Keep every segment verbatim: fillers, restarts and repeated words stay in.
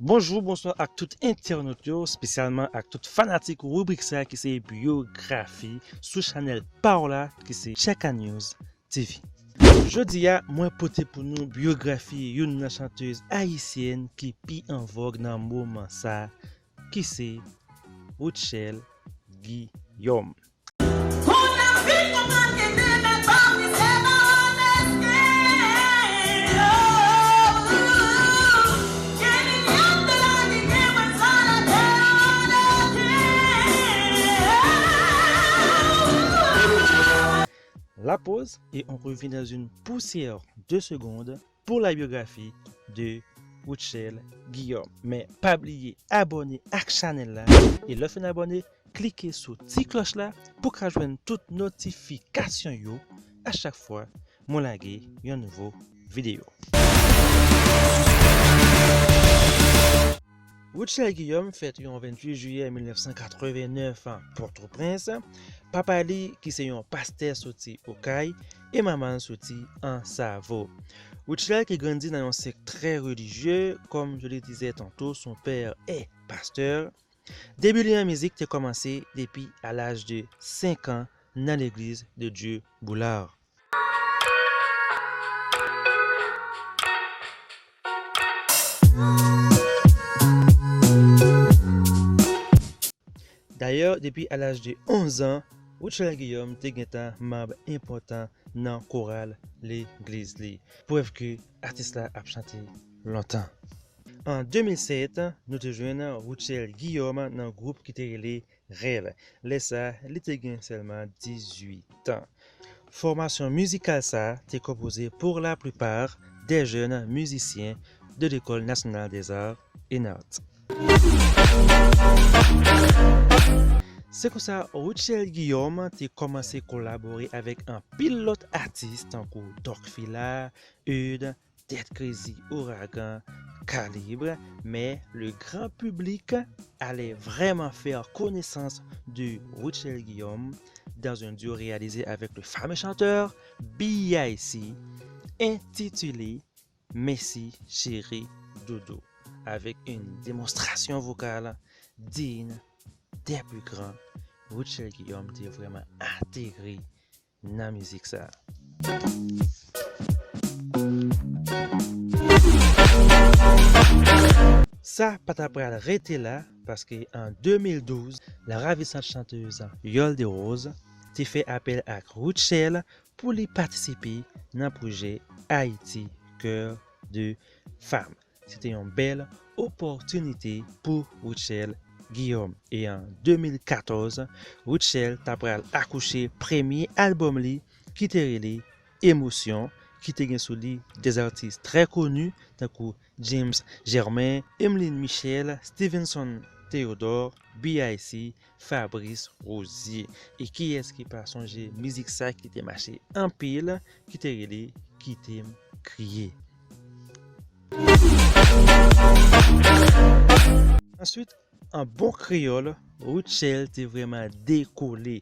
Bonjou, bonswa ak tout entènot yo, espesyalman ak tout fanatik ribrik sa ki se byografi sou chanèl pa w la ki se Tcheka News T V. Jodi a, mwen pote pou nou byografi youn nan chantèz ayisyèn ki pi an vòg nan moman sa, ki se Rutshelle Guillaume. La pause et on revient dans une poussière de secondes pour la biographie de Rutshelle Guillaume. Men pa bliye abòne ak chanèl la. E lè w fin abòne, klike sou ti klòch la pou w ka jwenn tout notifikasyon yo a chak fwa mwen lage yon nouvo videyo. Rutshelle Guillaume fèt yon venntuit jiyè mil nèf san katrevennnèf an Pòtoprens. Papa li, ki se yon pastè, soti Okay, e manman l soti Ansavo. Rutshelle ki grandi nan yon sèk trè relijye, comme je le disais tantôt, son père est pasteur. Debi li an mizik te kòmanse depi a laj de senk an nan legliz de Dieu Boulard. Dayè, depi a laj de onz an, Rutshelle Guillaume te gentan manm enpòtan nan koral legliz li. Prèv ke atis la ap chante lontan. An de mil sèt, nou te jwenn Rutshelle Guillaume nan gwoup ki te rele Rèl. Lè sa, li te gen sèlman dizuit an. Fòmasyon mizikal sa a te konpoze pour la plupart des jeunes musiciens de l'École nationale des arts et arts. Se konsa, Rutshelle Guillaume te kòmanse kolabore avèk anpil lòt atis tankou Doc Fila, Eude, Tèt Krezi, Ouragan, Kalib, mais le grand public allait vraiment faire connaissance de Rutshelle Guillaume dans un duo réalisé avec le fameux chanteur B I C, intitulé Mèsi Cheri Doudou, avec une démonstration vocale digne des plus grands. Rutshelle Guillaume te vrèman ateri nan mizik sa. Sa pa ta pral rete la, paske an de mil douz, la ravisant chanteuse Yole Desroses te fè apèl ak Rutshelle pou li patisipe nan pwojè Haïti Cœur de Femme. Se te yon bèl opòtinite pou Rutshelle Guillaume. E an de mil katòz, Rutshelle ta pral akouche premye albòm li ki te rele Émotion, ki te gen sou li de atis trè koni tankou James Germain, Emeline Michel, Stevenson Theodore, B I C, Fabrice Rosier. E kiyès ki pa sonje mizik sa ki te mache anpil, ki te rele Kite m kriye? Answit, an bon kreyòl, Rutshelle te vrèman dekole.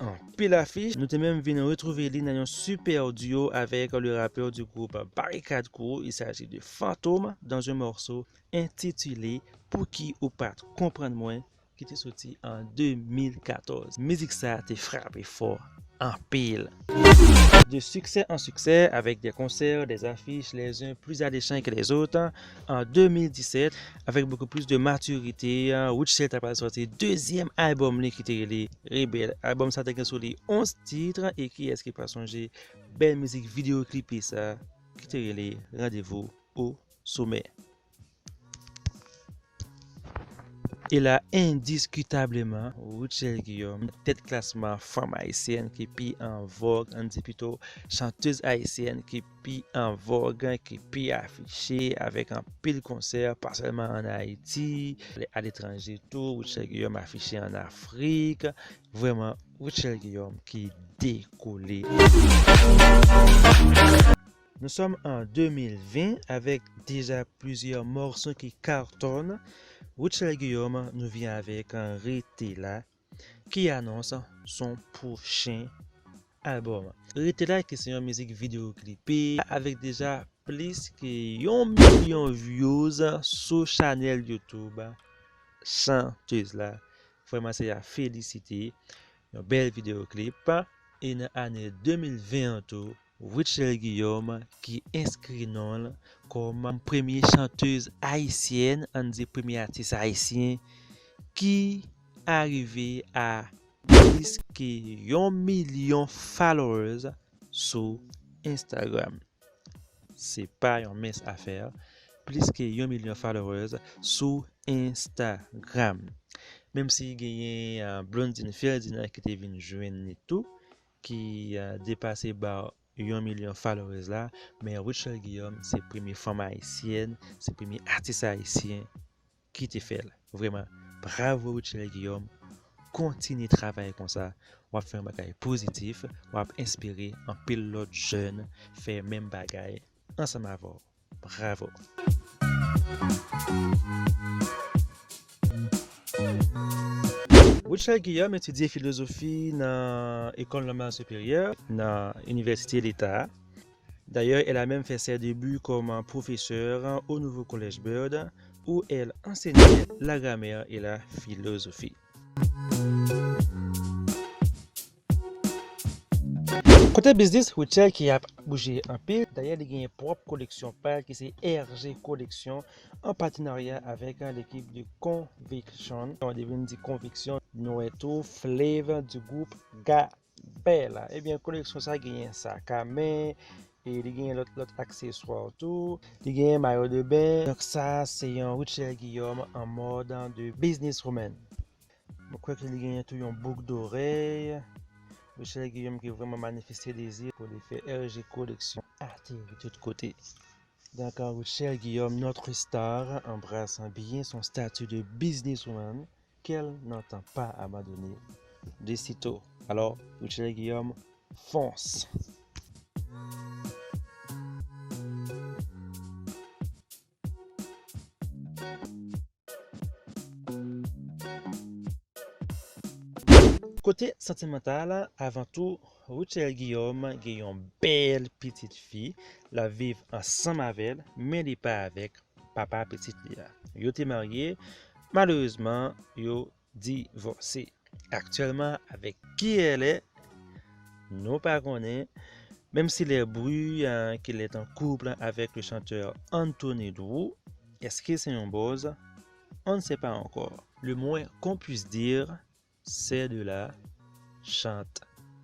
Anpil afich, nou te menm vin retwouve li nan yon sipè duo avèk le rappeur du groupe Barikad Crew, il s'agit de Fantom, dans un morceau intitulé Pouki ou pa t konprann mwen, ki te soti an de mil katòz. Mizik sa te frape fò anpil. De succès en succès, avec des concerts, des affiches, les uns plus alléchants que les autres, en deux mille dix-sept, avec beaucoup plus de maturité, Rutshelle ta pral sòti dezyèm albòm li ki te rele Rebelle. Albòm sa te gen sou li onz tit, e kiyès ki pa sonje bèl mizik videyo klipe sa ki te rele Rendez-vous au sommet. E la, endiskitableman, Rutshelle Guillaume, tèt klasman fanm ayisyèn ki pi an vòg, ann di pito, chantèz ayisyèn ki pi an vòg, ki pi afiche, avèk anpil konsè, pa sèlman ann Ayiti, aletranje tou, Rutshelle Guillaume afiche ann Afrik. Vrèman, Rutshelle Guillaume ki dekole. Nou sòm an de mil ven avèk deja plizyè mòso ki katone. Rutshelle Guillaume, nou vin avèk Rete La, ki anons son pwochen albòm. Rete La, ki se yon mizik videyo klipe, avèk deja plis ke yon milyon views sou chanèl YouTube chantèz la. Vrèman, se a felisite. Yon bèl videyo klip. E nan ane de mil ven an tou, Rutshelle Guillaume ki enskri non l kòm premye chantèz ayisyèn, ann di premye atis ayisyen ki arive a plis ke yon milyon followers sou Instagram. Se pa yon mens afè. Plis ke yon milyon followers sou Instagram. Menm si genyen, ah, Blondine Ferdinand ki te vin jwenn li tou, ki, ah, depase ba yon milyon followers la, men Rutshelle Guillaume se premye fanm ayisyèn, se premye atis ayisyen ki te fè l. Vrèman, bravo Rutshelle Guillaume, kontinye travay konsa, w ap fè yon bagay pozitif, w ap enspire anpil lòt jèn fè menm bagay ansanm avè w. Bravo. Rutshelle Guillaume etidye filozofi nan École Normale Supérieure, nan Inivèsite Leta. D'ailleurs, elle a même fait ses débuts comme professeure au Nouveau Collège Byrd, où elle enseignait la grammaire et la philosophie. Kote biznis, Rutshelle ki ap bouje anpil. Dayè, li genyen pwòp koleksyon pa l ki se R G Collection, an patenarya avèk lekip de Conviction. Ou devine di Conviction, nou wè tou Flave du gwoup Gabella. Ebyen, koleksyon sa genyen sak a men, e li genyen lòt, lòt akseswa tou. Li genyen mayo de ben. Donk sa, se yon Rutshelle Guillaume an mòd de businesswoman. Mwen kwè ke li genyen tou yon bouk dorèy. Rutshelle Guillaume ki vrèman manifeste dezi pou li fè R G Collection ateri tout kote. Donc, Rutshelle Guillaume, notre star, embrassant bien son statut de businesswoman, qu'elle n'entend pas abandonner de sitôt. Alors, Rutshelle Guillaume, fonce. Kote santimantal, avan tou, Rutshelle Guillaume gen yon bèl pitit fi. L ap viv ansanm avè l, men li pa avèk papa pitit li a. Yo te marye, malerezman, yo divòse. Aktyèlman, avèk ki elle est, nou pa konnen. Même si les bruits, euh, qu'elle est en couple avec le chanteur Anthony Drew, est-ce que c'est un buzz? On ne sait pas encore. Le moins qu'on puisse dire, ces deux-là chantent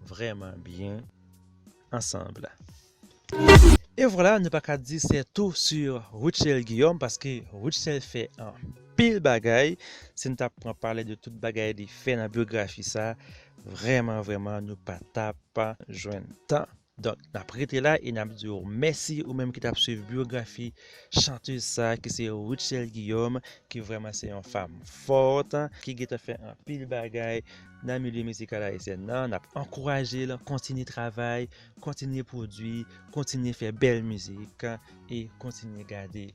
vraiment bien ensemble. E vwala, nou pa ka di c'est tout sur Rutshelle Guillaume, paske Rutshelle fè anpil bagay. Si n t ap pran pale de tout bagay li fè nan byografi sa, vrèman, vrèman, nou pa t ap jwenn tan. Donk, n ap rete la e n ap di w mèsi ou menm ki t ap swiv byografi chantèz sa ki se Rutshelle Guillaume, ki vrèman se yon fanm fòt, ki gentan fè anpil bagay nan milye mizikal ayisyen nan. N ap ankouraje l, kontinye travay, kontinye pwodui, kontinye fè bèl mizik e kontinye gade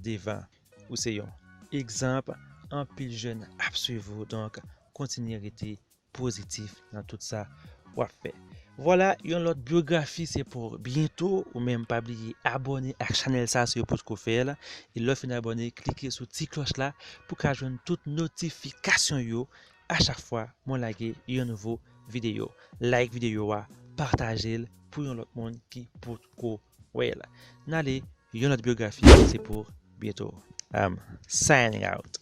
devan. Ou se yon egzanp, anpil jèn ap swiv ou, donk kontinye rete pozitif nan tout sa w ap fè. Vwala, yon lòt byografi se pou byento. Ou menm pa bliye abòne ak chanèl sa si w potko fè l. E lè w fin abòne, klike sou ti klòch la pou w ka jwenn tout notifikasyon yo a chak fwa mwen lage yon nouvo videyo. Like videyo a, pataje l pou yon lòt moun ki potko wè l. N ale, yon lòt byografi se pou byento. I'm signing out.